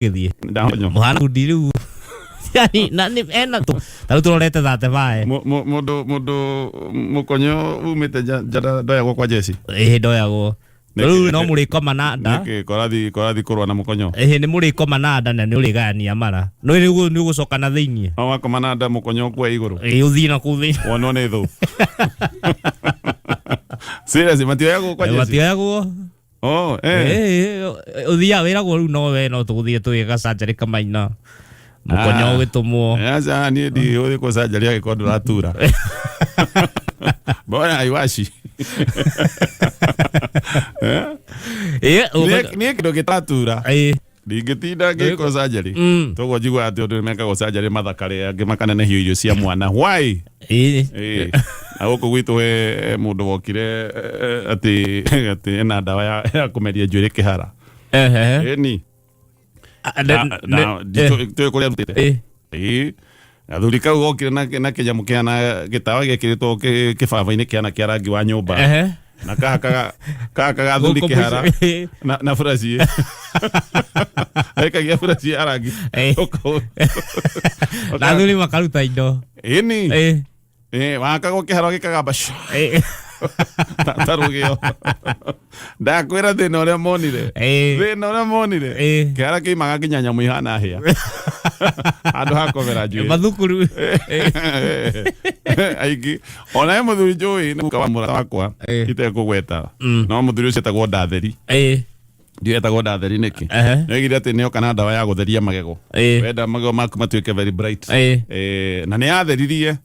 Gĩthiĩ Ndahonyo. Mũhana kundi rĩu yani na nĩ ena tu ta rĩu tũrorete 35. Mũndũ mũkonyo umĩte nja ndoyagwo kwa jeci. Ĩhĩ, ndoyagwo. Rĩu no mũrĩkoma na nda. Nĩkĩ korathi kũrũa na mũkonyo? Ĩhĩ, nĩ mũrĩkoma na nda na nĩ ũrĩgayania mara no rĩu nĩ ũgũcoka na thĩiniĩ. No wakoma na nda mũkonyo ũkue igũrũ. Ĩĩ, ũthiĩ na kũu thĩiniĩ. Wonwo nĩ thũ. Seriously, matioyagwo kwa jeci? Matioyagwo. Oh, eh. Eh, ũthiaga wĩragwo rĩu no we no tũgũthiĩ tũgĩka canjarĩ kamaina mũkonyo Ah. ũgĩtũmwo. Aca niĩ ndigũthiĩ kũ surgery angĩkorwo ndũratura. Mbona haiwashi? Eh? Ĩĩ, Niĩ kĩndũ gĩtatura. Ndingĩtinda ngĩkwo surgery. Toguo njiguaga atĩ andũ nĩmekagwo surgery mathakare, angĩ makanenehio irio cia mwana. Why? Ĩĩ. Na gũkũ gwitũ he mũndũ wokire atĩ ena ndawa ya kũmeria njuĩrĩ kĩhara. Ĩni. Na nditũĩ kũrĩa arutĩte. Ĩĩ. Gathuri kau gokire na kĩnyamũ kĩhana gĩtawa gĩkĩrĩtwo kĩbaba-inĩ kĩhana kĩa rangi wa nyũmba. Na kahakaga athuri Gũkũ kĩhara mũciĩ. na buraci. Aikagia buraci ya rangi. Na athuri makaruta indo. Ĩni. Wahakagwo kĩhara gĩkagamba shoo. Ta rũgĩo. Ndakwĩra thĩna ũrĩa monire. Thĩna ũrĩa monire. Kĩhara kĩimaga nginya nyamũ ihana hĩa. Handũ ha kũmera njuĩrĩ. Mathukuru. Aingĩ. Ona he mũthuri njũĩ nĩ guka wa mũrata wakwa itekũgweta. No mũthuri ũcio etagwo Ndatheri. Ndiũĩ etagwo Ndatheri nĩkĩ. Nĩoigire atĩ nĩoka na ndawa ya gũtheria magego. Wenda magego maku matuĩke very bright. Na nĩ atheririe.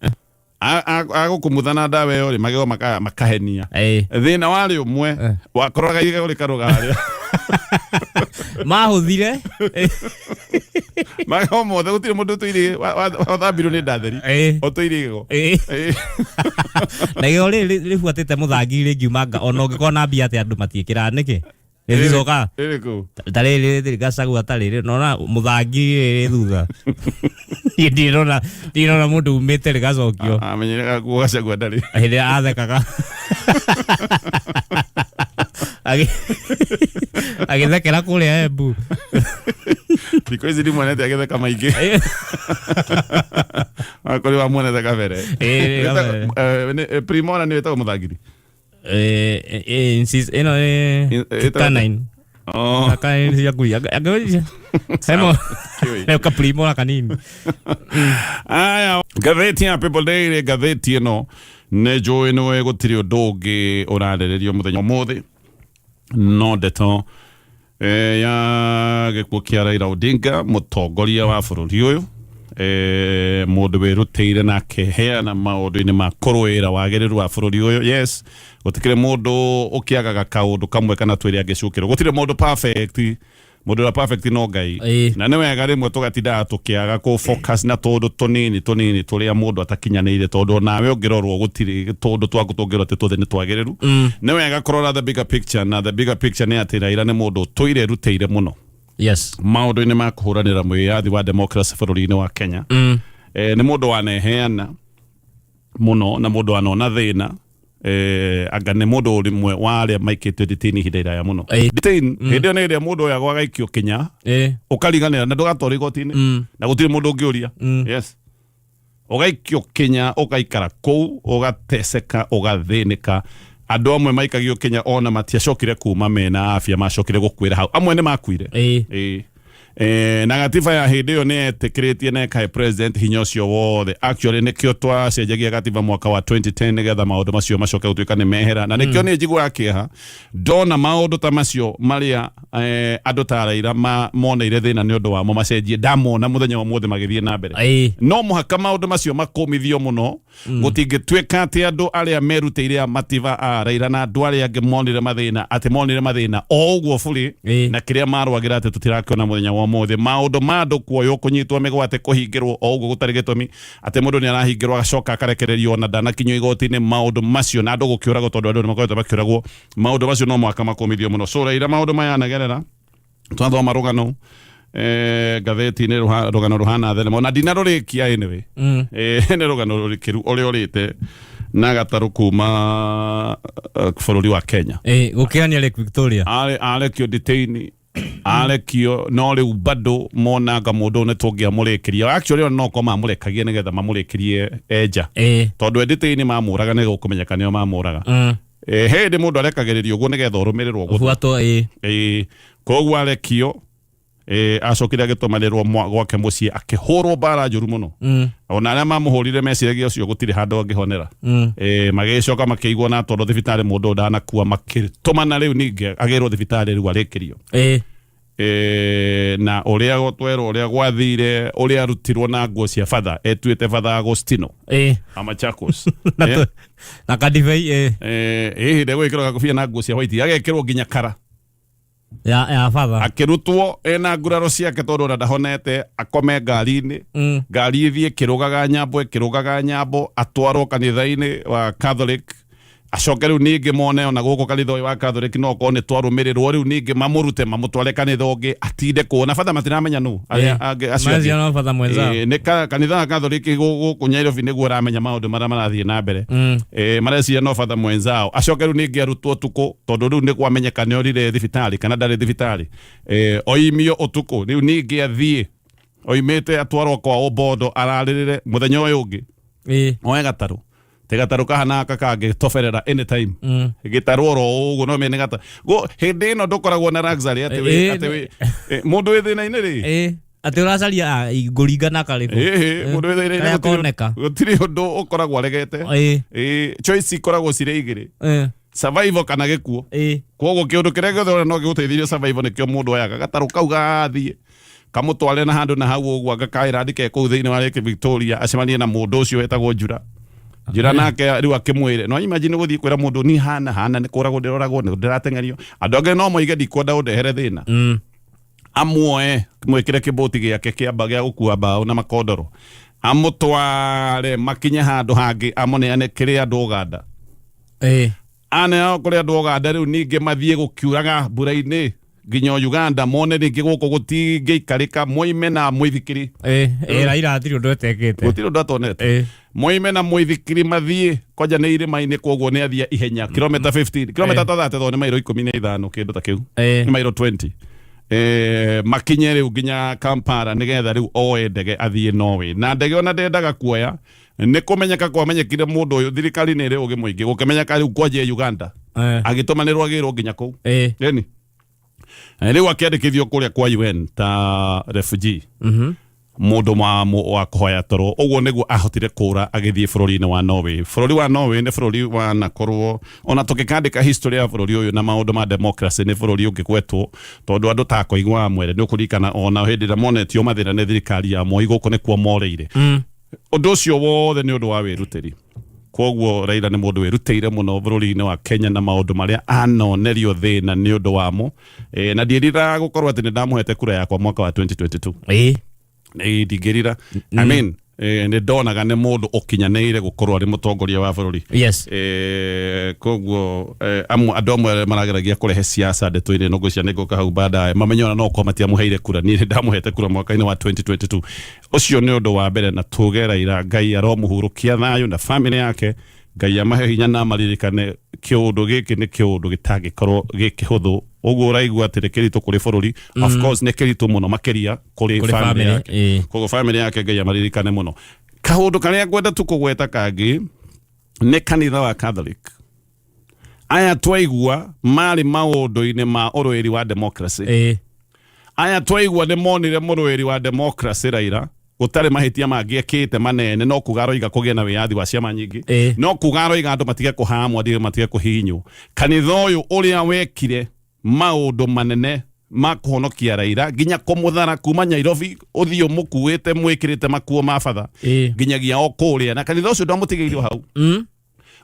Agũkũmutha na ndawa ĩyo rĩ, magego makahenia. Thĩna warĩ ũmwe, wakoraga igego rĩkarũga harĩa. Mahũthire. Magego mothe gũtirĩ mũndũ ũtũire wathambirwo nĩ Ndatheri. Ũtũire igego. Na igego rĩrĩ rĩbuatĩte mũthangi rĩngiumanga ona ũngĩkorwo na mbia atĩa andũ matiĩkĩraga nĩkĩ? Rĩticokaga. Rĩrĩkũ? Ta rĩrĩ rĩrĩ gacagua ta rĩrĩ nona mũthangi rĩrĩ thutha. Niĩ ndirona mũndũ umĩte rĩgacokio. Amenyere gakuo gacagua ndarĩ. Hĩndĩ ĩrĩa athekaga. Agĩthekera kũrĩa Embu. Thikũ ici ndimuonete agĩtheka maingĩ. Kũrĩ wamuonete kabere. Ĩĩ, kabere. Primora nĩ wĩtagwo mũthangiri. Ĩno nĩ canine. Oh. Canine cia ngui. Hemo. Kĩũĩ. Kaprimora kanini. Aya, ngathĩti ya People Daily, ngathĩti ĩno nĩ njũĩ nĩwe gũtirĩ ũndũ ũngĩ ũrarĩrĩrio mũthenya ũmũthĩ no ndeto ya gĩkuũ kĩa Raila Odinga, mũtongoria wa bũrũri ũyũ, mũndũ wĩrutĩire na akeheana maũndũ-inĩ ma kũrũĩra wagĩrĩru wa bũrũri ũyũ. Yes, gũtikĩrĩ mũndũ ũkĩagaga kaũndũ kamwe kana twĩrĩ angĩcukĩrwo, gũtirĩ mũndũ perfect, mũndũ ũrĩa perfect no Ngai. Na nĩ wega rĩmwe tũgatindaga tũkĩaga kũ focus na tũũndũ tũnini tũnini tũrĩa mũndũ atakinyanĩire, tondũ onawe ũngĩrorwo gũtirĩ tũũndũ twaku tũngĩrwo atĩ tuothe nĩ twagĩrĩru. Nĩ wega kũrora the bigger picture, na the bigger picture nĩ atĩ Raila nĩ mũndũ ũtũire erutĩire mũno maũndũ-inĩ ma kũhũranĩra mwĩyathi wa democracy bũrũri-inĩ wa Kenya. Nĩ mũndũ waneheana mũno na mũndũ wanona thĩna. Anga nĩ mũndũ ũmwe wa arĩa maikĩtio detain ihinda iraya mũno. Detain hĩndĩ ĩyo nĩ ĩrĩa mũndũ oyagwo agaikio kinya ũkariganĩra na ndũgatwarwo igoti-inĩ na gũtirĩ mũndũ ũngĩũria. Yes, ũgaikio kinya, ũgaikara kũu, ũgateseka, ũgathĩnĩka. Andũ amwe maikagio kinya ona matiacokire kuma mena afya, macokire gũkuĩra hau, amwe nĩ makuire. Ĩĩ. Na gatiba ya hĩndĩ ĩyo nĩ yetĩkĩrĩtie na ĩkahe president hinya ũcio wothe. Actually nĩkĩo twacenjagia gatiba mwaka wa 2010 nĩgetha maũndũ macio macoke gũtuĩka nĩ mehera, na nĩkĩo niĩ njiguaga kĩeha ndona maũndũ ta macio marĩa andũ ta Raila moneire thĩna nĩ ũndũ wamo macenjie, ndamona mũthenya wa ũmũthĩ magĩthiĩ na mbere. No mũhaka maũndũ macio makũmithio mũno. Gũtingĩtuĩka atĩ andũ arĩa merutĩire a mativa a Raila na andũ arĩa angĩ monire mathĩna, atĩ monire mathĩna o ũguo burĩ na kĩrĩa marwagĩra atĩ tũtirakĩona mũthenya wa ũmũthĩ. Maũndũ ma andũ kuoywo, kũnyitwo mĩgwate, kũhingĩrwo o ũguo gũtarĩ gĩtũmi, atĩ mũndũ nĩ arahingĩrwo agacoka akarekererio ona ndanakinyio igoti-inĩ, maũndũ macio na andũ gũkĩũragwo, tondũ andũ nĩ makoretwo makĩũragwo, maũndũ macio no mũhaka makũmithio mũno. So Raila maũndũ maya anagerera, twathoma rũgano ngathĩti-inĩ, rũgano rũhana thenema ona ndinarũrĩkia anyway. Nĩ rũgano rũrĩkĩru ũrĩa ũrĩte na gatarũ kuma bũrũri wa Kenya. Gũkĩania Lake Victoria. Arekio detain. Arekio no rĩu bado monanga mũndũ ũyũ nĩ tũngĩamũrĩkĩria. Actually ona no korwo mamũrekagia nĩgetha mamũrĩkĩrie enja. Tondũ enditĩ-inĩ mamũraga nĩ gũkũmenyeka nĩo mamũraga. Hĩndĩ mũndũ arekagĩrĩrio ũguo nĩgetha ũrũmĩrĩrwo gũtũ. Buatwo ĩĩ. Ĩĩ, koguo arekio acokire agĩtũmanĩrwo gwake mũciĩ akĩhũrwo mbara njũru mũno. Ona arĩa mamũhũrire meciragia ũcio gũtirĩ handũ angĩhonera. Magĩcoka makĩigua na tondũ thibitarĩ mũndũ ũyũ ndanakua, makĩtũmana rĩu ningĩ agĩrwo thibitarĩ rĩu arĩkĩrio. Na ũrĩa gũtwerwo ũrĩa gwathire, ũrĩa arutirwo na nguo cia batha, etuĩte batha Agostino wa Machakos. Na na kadibei ĩĩ. Ĩhĩ ndegwĩkĩrwo gakobia na nguo cia white, agekĩrwo nginya kara Ya batha. Akĩrutwo ena nguraro ciake tondũ ona ndahonete, akome ngari-inĩ. Ngari ĩthiĩ ĩkĩrũgaga nyambo, ĩkĩrũgaga nyambo, atwarwo kanitha-inĩ wa Catholic. Acoke rĩu ningĩ mone ona gũkũ kanitha ũyũ wa Catholic no korwo nĩ twarũmĩrĩrwo, rĩu ningĩ mamũrute mamũtware kanitha ũngĩ atinde kũu, na batha matiramenya nũ arĩa angĩ acio angĩ. Macio no batha mwenzao. Nĩ kanitha wa Catholic gũkũ Nairobi nĩguo ũramenya maũndũ marĩa marathiĩ na mbere. Mareciria no batha mwenzao. Acoke rĩu ningĩ arutwo ũtukũ tondũ rĩu nĩ kwamenyeka nĩ orire thibitarĩ kana ndarĩ thibitarĩ. Oimio ũtukũ rĩu ningĩ athiĩ oimĩte atwarwo kwa Obondo ararĩrĩre mũthenya ũyũ ũngĩ. Oe gatarũ, te gatarũ kahana gaka kangĩtoberera anytime. Gĩtarũ oro ũguo no mene gata go hĩndĩ ĩno ndũkoragwo na luxury atĩ wĩ atĩ wĩ mũndũ wĩ thĩna-inĩ rĩ. Atĩ ũracaria ngũringa na karĩkũ. Ĩhĩ, mũndũ wĩ thĩna-inĩ Karĩa koneka. Gũtirĩ ũndũ ũkoragwo aregete. Choice ikoragwo cirĩ igĩrĩ, survival kana gĩkuũ. Koguo kĩũndũ kĩrĩa gĩothe ũrĩa no gĩgũteithĩrĩrie survival nĩkĩo mũndũ oyaga. Gatarũ kau gathiĩ kamũtware na handũ na hau ũguo, agakaĩra andĩke kũu thĩinĩ wa Lake Victoria, acemanie na mũndũ ũcio wetagwo Njura. Njura nake rĩu akĩmwĩre, no imagine gũthiĩ kwĩra mũndũ ni hana hana nĩ kũragwo ndĩroragwo, nĩ ndĩrateng'erio. Andũ angĩ no moige ndikwenda ũndehere thĩna. Amuoe mwĩkĩre kĩbũti gĩake kĩamba gĩa gũkua mbaũ na makondoro, amũtware makinye handũ hangĩ, amũneane kĩrĩ andũ Ũganda. Aneanwo kũrĩ andũ Ũganda, rĩu ningĩ mathiĩ gũkiuraga mbura-inĩ nginya Uganda, mone rĩngĩ gũkũ gũtingĩikarĩka, moime na mũithikiri. Ĩĩ, Raila hatirĩ ũndũ etekĩte. Gũtirĩ ũndũ atonete. Moime na mũithikiri mathiĩ kwanja nĩ irĩma-inĩ, koguo nĩ athiĩ ihenya kilomita 15, kilomita ta 30, tondũ nĩ mairo 15, kĩndũ ta kĩu. Nĩ mairo 20. Makinye rĩu nginya Kampala nĩgetha rĩu oe ndege athiĩ Norway. Na ndege ona ndendaga kuoya, nĩ kũmenyeka kwamenyekire mũndũ ũyũ, thirikari nĩ ĩrĩ ũgĩ mũingĩ, gũkĩmenyeka rĩu kwanja Uganda. Agĩtũmanĩrwo agĩrwo nginya kũu. Ĩni. Rĩu akĩandĩkithio kũrĩa kwa UN ta refugee. Mũndũ wa kũhoya toro. Ũguo nĩguo ahotire kũra agĩthiĩ bũrũri-inĩ wa Norway. Bũrũri wa Norway nĩ bũrũri wanakorwo ona tũgĩkandĩka history ya bũrũri ũyũ na maũndũ ma democracy, nĩ bũrũri ũngĩgwetwo tondũ andũ ta Koigi wa Mwere nĩ ũkũririkana ona hĩndĩ ĩrĩa monetio mathĩna nĩ thirikari ya Moi gũkũ nĩkuo morĩire. Ũndũ ũcio wothe nĩ ũndũ wa wĩrutĩri. Kwoguo Raila nĩ mũndũ wĩrutĩire mũno bũrũri-inĩ wa Kenya na maũndũ marĩa anonerio thĩna nĩ ũndũ wamo. Na ndiĩriraga gũkorwo atĩ nĩ ndamũhete kura yakwa mwaka wa 2022. Ndingĩrira. I mean, nĩ ndonaga nĩ mũndũ ũkinyanĩire gũkorwo arĩ mũtongoria wa bũrũri. Koguo andũ amwe arĩa marageragia kũrehe siasa ndeto-inĩ ĩno, ngwĩciria nĩ ngũka hau baadaye mamenye ona no korwo matiamũheire kura. Niĩ nĩ ndamũhete kura mwaka-inĩ wa 2022. Ũcio nĩ ũndũ wa mbere, na tuge Raila Ngai aromũhurũkia thayũ na family yake, Ngai amahe hinya na amaririkane. Kĩũndũ gĩkĩ nĩ kĩũndũ gĩtangĩkorwo gĩ kĩhũthũ ũguo ũraigua atĩ nĩ kĩritũ kũrĩ bũrũri. Of course nĩ kĩritũ mũno makĩria kũrĩ kũrĩ family family, yake. Koguo family yake Ngai amaririkane mũno. Kaũndũ karĩa ngwenda tu kũgweta kangĩ nĩ kanitha wa Catholic. Aya twaigua marĩ maũndũ-inĩ ma ũrũĩri wa democracy. Aya twaigua nĩ monire mũrũĩri wa democracy Raila gũtarĩ mahĩtia mangĩ ekĩte manene, no kuga aroiga kũgĩe na wĩyathi wa ciama nyingĩ, no kuga aroiga andũ matige kũhamwo, andũ matige kũhihinywo. Kanitha ũyũ ũrĩa wekire maũndũ manene ma kũhonokia Raila nginya kũmũthara kuma Nairobi ũthiĩ ũmũkuĩte mwĩkĩrĩte makuo ma batha nginyagia o kũrĩa, na kanitha ũcio ndwamũtigĩire o hau.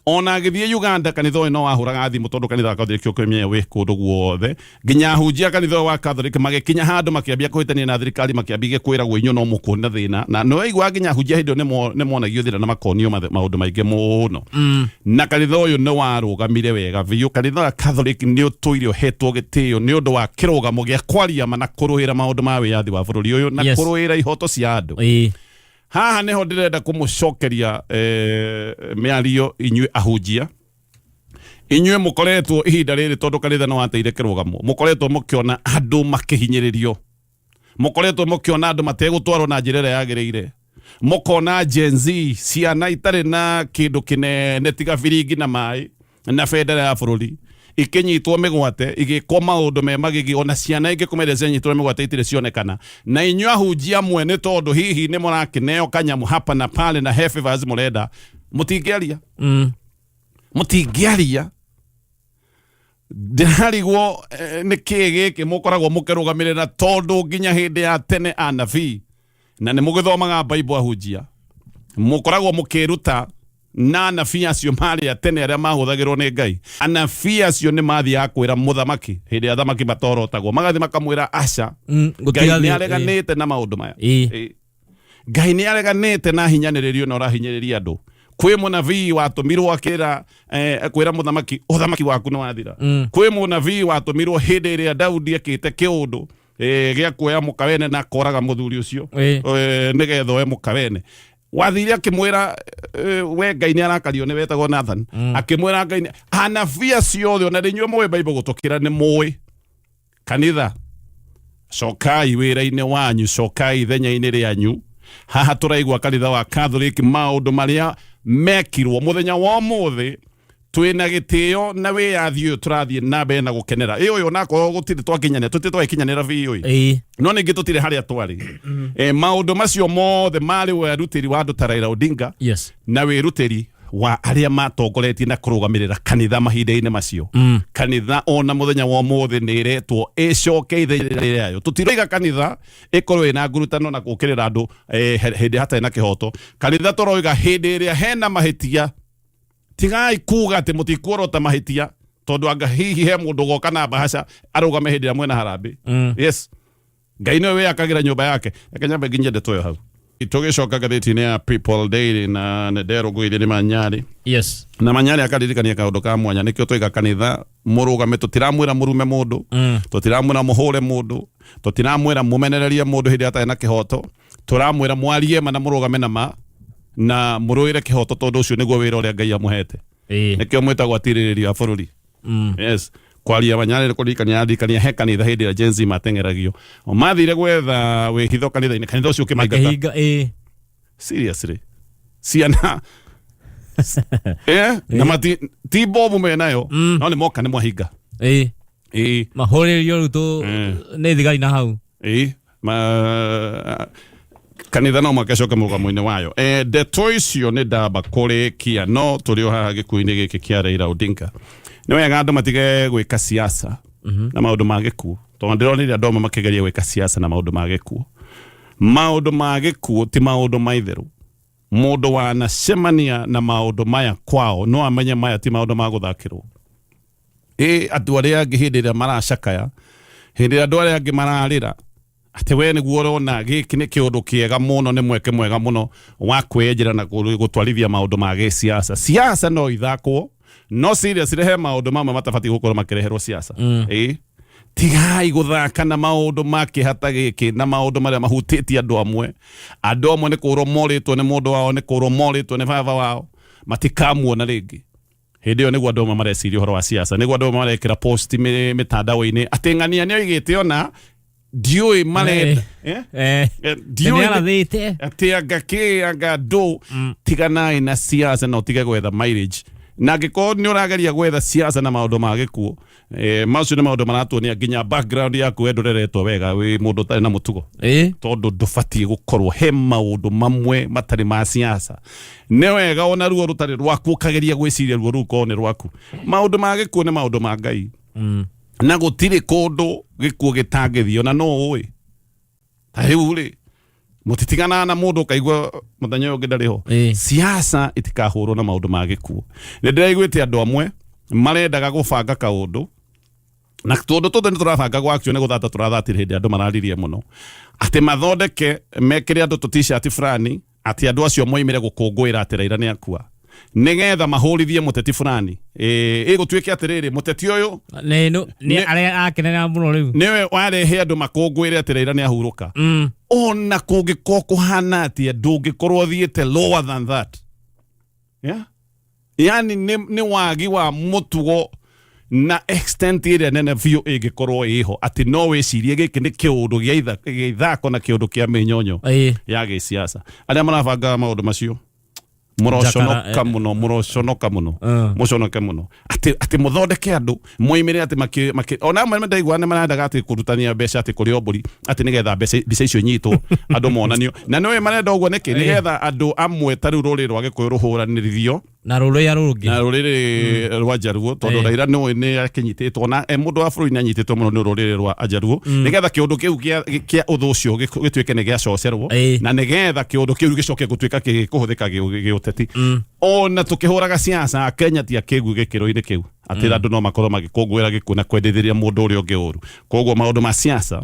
Ona agĩthiĩ Uganda kanitha ũyũ no wahũraga thimũ, tondũ kanitha wa Catholic ũkĩmenya wĩ kũndũ guothe, nginya ahunjia kanitha ũyũ wa Catholic magĩkinya handũ makĩambia kũhĩtania na thirikari, makĩambia kwĩragwo inyuĩ no mũkuona thĩna, na nĩ waiguaga nginya ahunjia hĩndĩ ĩyo nĩ monagio thĩna na makonio maũndũ maingĩ mũno. Na kanitha ũyũ nĩ warũgamire wega biũ. Kanitha wa Catholic nĩ ũtũire ũhetwo gĩtĩo nĩ ũndũ wa kĩrũgamo gĩa kwaria ma na kũrũĩra maũndũ ma wĩyathi wa bũrũri ũyũ na kũrũĩra ihoto cia andũ. Haha niho ndirenda kumucokeria mĩario inyuĩ ahunjia. Inyuĩ mũkoretwo ihinda rĩrĩ, tondũ kanitha nĩ wateire kĩrũgamo, mũkoretwo mũkĩona andũ makĩhinyĩrĩrio, mũkoretwo mũkĩona andũ mategũtwarwo na njĩra ĩrĩa yagĩrĩire, mũkona Gen Z, ciana itarĩ na kĩndũ kĩnene tiga biringi na maĩ na bendera ya bũrũri, ikĩnyitwo mĩgwate, igĩkwo maũndũ me magigi. Ona ciana ingĩ kũmeria cianyitwo mĩgwate itirĩ cionekana. Na inyuĩ ahunjia amwe, nĩ tondũ hihi nĩ mũrakĩneo kanyamũ hapa na pale na he favors mũrenda, mũtingĩaria. Mũtingĩaria. Ndĩrarigwo nĩ kĩĩ gĩkĩ mũkoragwo mũkĩrũgamĩrĩra, tondũ nginya hĩndĩ ya tene anabii, na nĩ mũgĩthomaga Bible ahunjia, mũkoragwo mũkĩruta na anabii acio marĩ a tene arĩa mahũthagĩrwo nĩ Ngai. Anabii acio nĩ mathiaga kwĩra mũthamaki hĩndĩ ya thamaki matorotagwo, magathiĩ makamwĩra aca, Ngai gũtigathiĩ- nĩ areganĩte na maũndũ maya. Ngai nĩ areganĩte na hinyanĩrĩrio na ũrahinyĩrĩria andũ. Kwĩ mũnabii watũmirwo akĩra kwĩra mũthamaki, ũthamaki waku nĩ wathira. Kwĩ mũnabii watũmirwo hĩndĩ ĩrĩa Daudi ekĩte kĩũndũ gĩa kuoya mũkawene na akoraga mũthuri ũcio nĩgetha oe mũkawene. Wathire akĩmwĩra, we Ngai nĩ arakario nĩ wetagwo Nathan. Akĩmwĩra Ngai anabii acio othe, ona rĩnyuĩ mũĩ Bible gũtũkĩra, nĩ mũĩ kanitha. Cokai wĩra-inĩ wanyu, cokai ithenya-inĩ rĩanyu. Haha tũraigua kanitha wa Catholic, maũndũ marĩa mekirwo mũthenya wa ũmũthĩ, twĩna gĩtĩo na wĩyathi ũyũ tũrathiĩ na mbere na gũkenera. Ĩ ũyũ onakorwo gũtirĩ twakinyanĩra, tũtirĩ twagĩkinyanĩra biũ ĩ, no ningĩ tũtirĩ harĩa twarĩ. Maũndũ macio mothe marĩ werutĩri wa andũ ta Raila Odinga na wĩrutĩri wa arĩa matongoretie na kũrũgamĩrĩra kanitha mahinda-inĩ macio. Kanitha ona mũthenya wa ũmũthĩ nĩ ĩretwo ĩcoke ithenya rĩayo. Tũtiroiga kanitha ĩkorwo ĩna ngurutano na gũkĩrĩra andũ hĩndĩ hatarĩ na kĩhoto. Kanitha tũroiga hĩndĩ ĩrĩa hena mahĩtia, tigai kuga atĩ mũtikuorota mahĩtia, tondũ anga hihi he mũndũ ũgoka na mbahaca arũgame hĩndĩ ĩrĩa mwena harambĩ. Yes, Ngai nĩwe wĩyakagĩra nyũmba yake. Reke nyambe nginyie ndeto ĩyo hau, tũgĩcoka ngathĩti-inĩ ya People Daily, na nĩ nderũngũirie nĩ Manyarĩ. Na Manyarĩ akaririkania kaũndũ ka mwanya. Nĩkĩo twaiga kanitha mũrũgame. Tũtiramwĩra mũrume mũndũ, tũtiramwĩra mũhũre mũndũ, tũtiramwĩra mũmenererie mũndũ hĩndĩ ĩrĩa atarĩ na kĩhoto. Tũramwĩra mwarie ma na mũrũgame na ma na mũrũĩre kĩhoto, tondũ ũcio nĩguo wĩra ũrĩa Ngai amũhete. Nĩkĩo mwĩtagwo atirĩrĩri a bũrũri. Yes, kwaria Manyarĩ nĩ kũririkania aririkania he kanitha hĩndĩ ĩrĩa Gen Z mateng'eragio. O mathire gwetha wĩhitho kanitha-inĩ, kanitha ũcio ũkĩmaingata. Makĩhinga, ĩĩ. Seriously, ciana na mati ti bomu menayo, no nĩ moka nĩ mwahinga. Mahũrĩrio rĩu tũ nĩ thigari na hau. Ĩĩ, ma kanitha no mũhaka ĩcoke mũrũgamo-inĩ wayo. Ndeto icio nĩ ndamba kũrĩkia, no tũrĩ o haha gĩkuũ-inĩ gĩkĩ kĩa Raila Odinga. Nĩ wega andũ matige gwĩka siasa na maũndũ ma gĩkuũ, tondũ ndĩronire andũ amwe makĩgeria gwĩka siasa na maũndũ ma gĩkuũ. Maũndũ ma gĩkuũ ti maũndũ ma itherũ. Mũndũ wanacemania na maũndũ maya kwao no amenye maya ti maũndũ ma gũthakĩrwo. Ĩ andũ arĩa angĩ hĩndĩ ĩrĩa maracakaya, hĩndĩ ĩrĩa andũ arĩa angĩ mararĩra, atĩ we nĩguo ũrona gĩkĩ nĩ kĩũndũ kĩega mũno, nĩ mweke mwega mũno wa kwĩyenjera na gũtwarithia maũndũ ma gĩsiasa. Siasa no ithakwo, no seriously he maũndũ mamwe matabatiĩ gũkorwo makĩreherwo siasa. Ĩ tigai gũthaka na maũndũ ma kĩeha ta gĩkĩ na maũndũ marĩa mahutĩtie andũ amwe. Andũ amwe nĩ kũrwo morĩtwo nĩ mũndũ wao, nĩ kũrwo morĩtwo nĩ baba wao, matikamuona rĩngĩ. Hĩndĩ ĩyo nĩguo andũ amwe mareciria ũhoro wa siasa, nĩguo andũ amwe marekĩra post mĩtandao-inĩ atĩ ng'ania nĩ oigĩte ona ndiũĩ marenda. Ndiũĩ nĩarathĩte atĩ anga kĩ anga ndũ. Tiganai na siasa na ũtige gwetha mileage, na angĩkorwo nĩ ũrageria gwetha siasa na maũndũ ma gĩkuũ, macio nĩ maũndũ maratuonia nginya background yaku we ndũreretwo wega, wĩ mũndũ ũtarĩ na mũtugo, tondũ ndũbatiĩ gũkorwo he maũndũ mamwe matarĩ ma siasa. Nĩ wega ona ruo rũtarĩ rwaku ũkageria gwĩciria ruo rũu korwo nĩ rwaku. Maũndũ ma gĩkuũ nĩ maũndũ ma Ngai, na gũtirĩ kũndũ gĩkuũ gĩtangĩthiĩ. Ona no ũĩ ta rĩu rĩ, mũtitiganaga na mũndũ ũkaigua mũthenya ũyũ ũngĩ ndarĩ ho. Siasa itikahũrwo na maũndũ ma gĩkuũ. Nĩ ndĩraiguĩte andũ amwe marendaga gũbanga kaũndũ, na tũndũ tũtũ nĩ tũrabanga gwakio nĩ gũthata tũrathatire hĩndĩ andũ mararirie mũno atĩ mathondeke mekĩre andũ tũ t-shirt fulani, atĩ andũ acio moimĩre gũkũngũĩra atĩ Raila nĩ akua, nĩgetha mahũrithie mũteti fulani. Ĩ gũtuĩke atĩrĩrĩ, mũteti ũyũ nĩ arĩa akenera mũno rĩu nĩwe warehe andũ makũngũĩre atĩ Raila nĩ ahurũka. Ona kũngĩkorwo kũhana atĩa, ndũngĩkorwo ũthiĩte lower than that, yeah? Yani nĩ wagi wa mũtugo na extent ĩrĩa nene biũ ĩngĩkorwo ĩho atĩ no wĩcirie gĩkĩ nĩ kĩũndũ gĩa ithako na kĩũndũ kĩa mĩnyonyo ya gĩsiasa. Arĩa marabanga maũndũ macio mũroconoka Jakara, mũno, mũroconoka mũno, mũconoke mũno atĩ mũthondeke andũ moimĩre atĩ makĩ ona amwe ndaigua nĩ marendaga atĩ kũrutania mbeca atĩ kũrĩ o mbũri atĩ nĩgetha mbeca mbica icio inyitwo andũ monanio. Na nĩũĩ marenda ũguo nĩkĩ? Nĩgetha andũ amwe ta rĩu rũrĩrĩ rwa Gĩkũyũ rũhũranĩrithio na rũrĩa rũngĩ na rũrĩrĩ rwa Njaruo, tondũ Raila nĩũĩ nĩ akĩnyitĩtwo na mũndũ wa bũrũri nĩ anyitĩtwo mũno nĩ rũrĩrĩ rwa Ajaruo, nĩgetha kĩũndũ kĩu kĩa ũthũ ũcio gĩtuĩke nĩ gĩacocerwo na nĩgetha kĩũndũ kĩu gĩcoke gũtuĩka gĩkũhũthĩka gĩũteti. Ona tũkĩhũraga siasa, Kenya ti akĩgu gĩkĩro-inĩ kĩu atĩ andũ no makorwo magĩkũngũĩra gĩkuũ na kwendithĩria mũndũ ũrĩa ũngĩ ũru. Koguo maũndũ ma siasa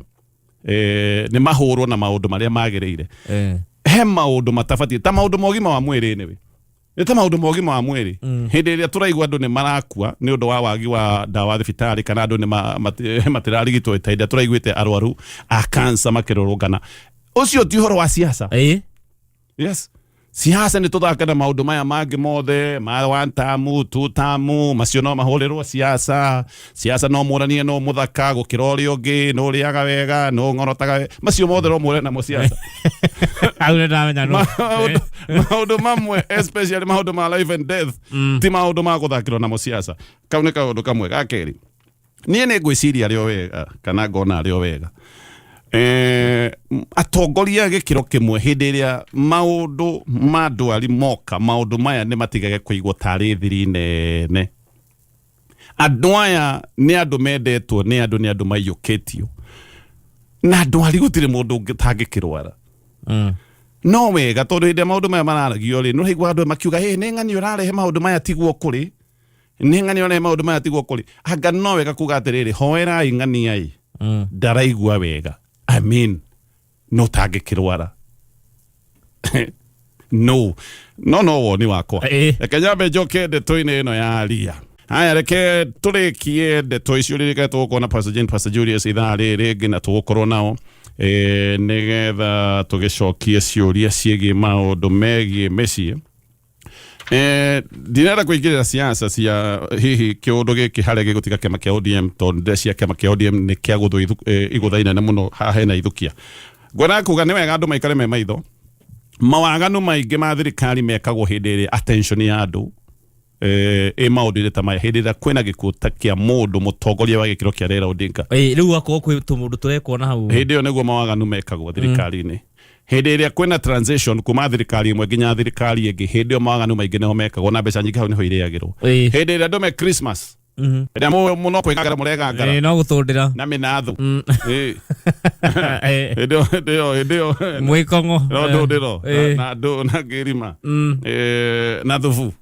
nĩ mahũrwo na maũndũ marĩa magĩrĩire. He maũndũ matabatiĩ ta maũndũ ma ũgima wa mwĩrĩ, nĩwe nĩ ta maũndũ ma ũgima wa mwĩrĩ, hĩndĩ ĩrĩa tũraigua andũ nĩ marakua nĩ ũndũ wa wagi wa ndawa thibitarĩ kana andũ nĩ matirarigitwo, ta hĩndĩ ĩrĩa tũraiguĩte arwaru a cancer makĩrũrũngana, ũcio ti ũhoro wa siasa. Yes, siasa nĩ tũthake na maũndũ maya mangĩ mothe ma one term, two term, macio no mahũrĩrwo siasa. Siasa no mũranie no mũthaka gũkĩra ũrĩa ũngĩ, no ũrĩaga wega, no ng'orotaga wega, macio mothe no mũre namo siasa. Hau nĩ ndamenya no. Maũndũ mamwe, especially maũndũ ma life and death, ti maũndũ ma gũthakĩrwo namo siasa. Kau nĩ kaũndũ kamwe. Ga kerĩ, niĩ nĩ ngwĩciria arĩ o wega kana ngona arĩ o wega atongoria gĩkĩro kĩmwe hĩndĩ ĩrĩa maũndũ ma ndwari moka, maũndũ maya nĩ matigage kũigwo tarĩ thiri nene. Andũ aya nĩ andũ mendetwo nĩ andũ, nĩ andũ maiyũkĩtio na ndwari, gũtirĩ mũndũ ũtangĩkĩrwara. No wega tondũ hĩndĩ ĩrĩa maũndũ maya mararagio rĩ, nĩ ũraigua andũ makiuga, "Ĩ nĩ ng'ani ũrarehe maũndũ maya tiguo kũrĩ, nĩ ng'ani ũrarehe maũndũ maya tiguo kũrĩ." Anga no wega kuga atĩrĩrĩ, hoerai ng'ania-ĩ, ndaraigua wega. I mean, no tangĩkĩrwara no woni wakwa. Reke nyambe njoke ndeto-inĩ ĩno ya ria. Haya, reke tũrĩkie ndeto icio. Ririkane tũgũkorwo na Pastor Jane, Pastor Julius ithaa rĩrĩ rĩngĩ na tũgũkorwo nao nĩgetha tũgĩcokie ciũria ciĩgiĩ maũndũ megiĩ mĩciĩ. Ndirenda kũingĩrĩra siasa cia hihi kĩũndũ gĩkĩ harĩa gĩgũtiga kĩama kĩa ODM, tondũ ndĩreciria kĩama kĩa ODM nĩ kĩagũthwo igũtha inene mũno haha hena ithukia. Ngwendaga kuga nĩ wega andũ maikare me maitho. Mawaganu maingĩ ma thirikari mekagwo hĩndĩ ĩrĩa attention ya andũ ĩ maũndũ-inĩ ta maya, hĩndĩ ĩrĩa kwĩna gĩkuũ ta kĩa mũndũ mũtongoria wa gĩkĩro kĩa Raila Odinga. Rĩu akorwo kwĩ tũmũndũ tũrekwo na hau. Hĩndĩ ĩyo nĩguo mawaganu mekagwo thirikari-inĩ. Hĩndĩ ĩrĩa kwĩna transition kuma thirikari ĩmwe nginya thirikari ĩngĩ, hĩndĩ ĩyo mawaganu maingĩ nĩho mekagwo na mbeca nyingĩ hau nĩho irĩagĩrwo. Hĩndĩ ĩrĩa andũ me Christmas, ĩrĩa mũno kwĩgangara mũregangara No gũtũndĩra na mĩnathu. Hĩndĩ ĩyo hĩndĩ ĩyo hĩndĩ ĩyo mwĩkong'o no ndũndĩro na ndũ na ngĩrima na thubu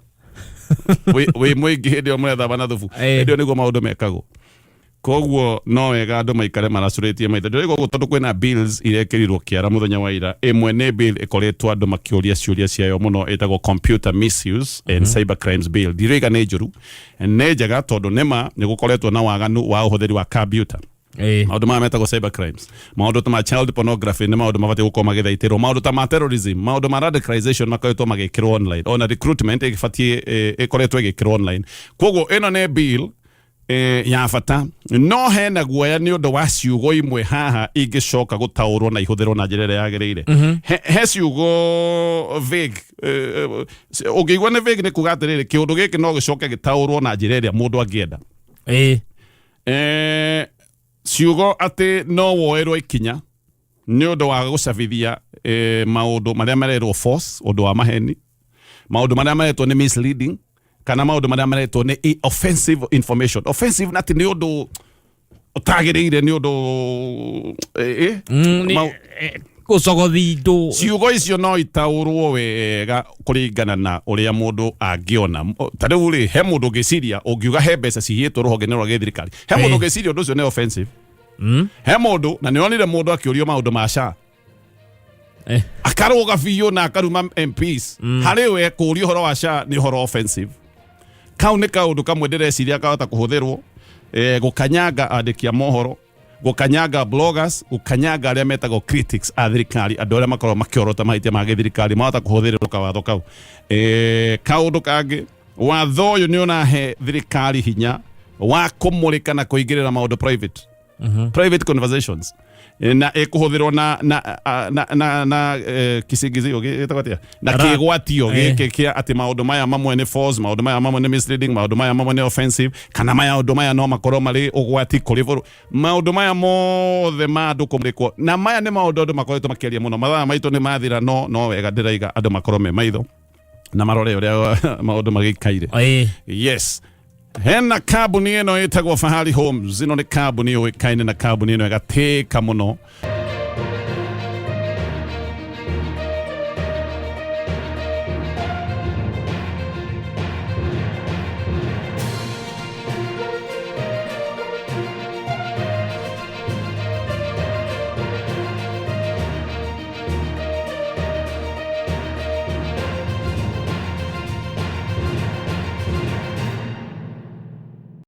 wĩ mũingĩ, hĩndĩ ĩyo mũrethamba na thubu, hĩndĩ ĩyo nĩguo maũndũ mekagwo. Koguo no wega andũ maikare maracũrĩtie maitho. Ndĩraigua ũguo tondũ kwĩna bills irekĩrirwo kĩara mũthenya wa ira. Ĩmwe nĩ bill ĩkoretwo andũ makĩũria ciũria ciayo mũno, ĩtagwo Computer Misuse and Cyber Crimes Bill. Ndirauga nĩ njũru, nĩ njega, tondũ nĩma nĩ gũkoretwo na waganu wa ũhũthĩri wa computer, maũndũ maya metagwo cyber crimes, maũndũ ta ma child pornography nĩ maũndũ mabatiĩ gũkorwo magĩthaitĩrwo, maũndũ ta ma terrorism, maũndũ ma radicalization makoretwo magĩkĩrwo online, ona recruitment ĩgĩbatiĩ ĩkoretwo ĩgĩkĩrwo online. Koguo ĩno nĩ bill ya bata, no hena guoya nĩ ũndũ wa ciugo imwe haha ingĩcoka gũtaũrwo na ihũthĩrwo na njĩra ĩrĩa yagĩrĩire. He ciugo vague, ũngĩigua nĩ vague nĩ kuga atĩrĩrĩ, kĩũndũ gĩkĩ no gĩcoke gĩtaũrwo na njĩra ĩrĩa mũndũ angĩenda. Ciugo atĩ no woerwo ikinya nĩ ũndũ wa gũcabithia maũndũ marĩa marerwo false, ũndũ wa maheni, maũndũ marĩa maretwo nĩ misleading kana maũndũ marĩa maretwo nĩ offensive information. Offensive na atĩ nĩ ũndũ ũtagĩrĩire, nĩ ũndũ Gũcogothi indo. Ciugo icio no itaũrwo wega kũringana na ũrĩa mũndũ angĩona. Ta rĩu rĩ, he mũndũ ũngĩciria ũngiuga he mbeca cihĩtwo rũhonge-inĩ rwa gĩthirikari, he mũndũ ũngĩciria ũndũ ũcio nĩ offensive. He mũndũ na nĩ onire mũndũ akĩũrio maũndũ ma SHA akarũga biũ na akaruma MPs. Harĩ we kũũria ũhoro wa SHA nĩ ũhoro offensive. Kau nĩ kaũndũ kamwe ndĩreciria kahota kũhũthĩrwo gũkanyanga andĩki a mohoro, gũkanyanga bloggers, gũkanyanga arĩa metagwo critics a thirikari, andũ arĩa makoragwo makĩorota mahĩtia ma gĩthirikari mahota kũhũthĩrĩrwo kawatho kau. Kaũndũ kangĩ Watho ũyũ nĩ ũrahe thirikari hinya wa kũmũrĩka na kũingĩrĩra maũndũ private, private conversations. Na ĩkũhũthĩrwo na na na na, na kisingizio gĩtagwo atĩa, na kĩgwatio gĩkĩ kĩa atĩ maũndũ maya mamwe nĩ false, maũndũ maya mamwe nĩ misleading, maũndũ maya mamwe nĩ offensive, kana maũndũ maya no makorwo marĩ ũgwati kũrĩ bũrũri. Maũndũ maya mothe ma andũ kũmũrĩkwo na maya nĩ maũndũ andũ makoretwo makĩaria mũno. Mathaa maitũ nĩ mathira, no wega ndĩraiga andũ makorwo me maitho na marore ũrĩa maũndũ magĩikaire. Yes, hena kambuni ĩno ĩtagwo Fahari Homes. Ĩno nĩ kambuni yũĩkaine na kambuni ĩno ĩgatĩka mũno.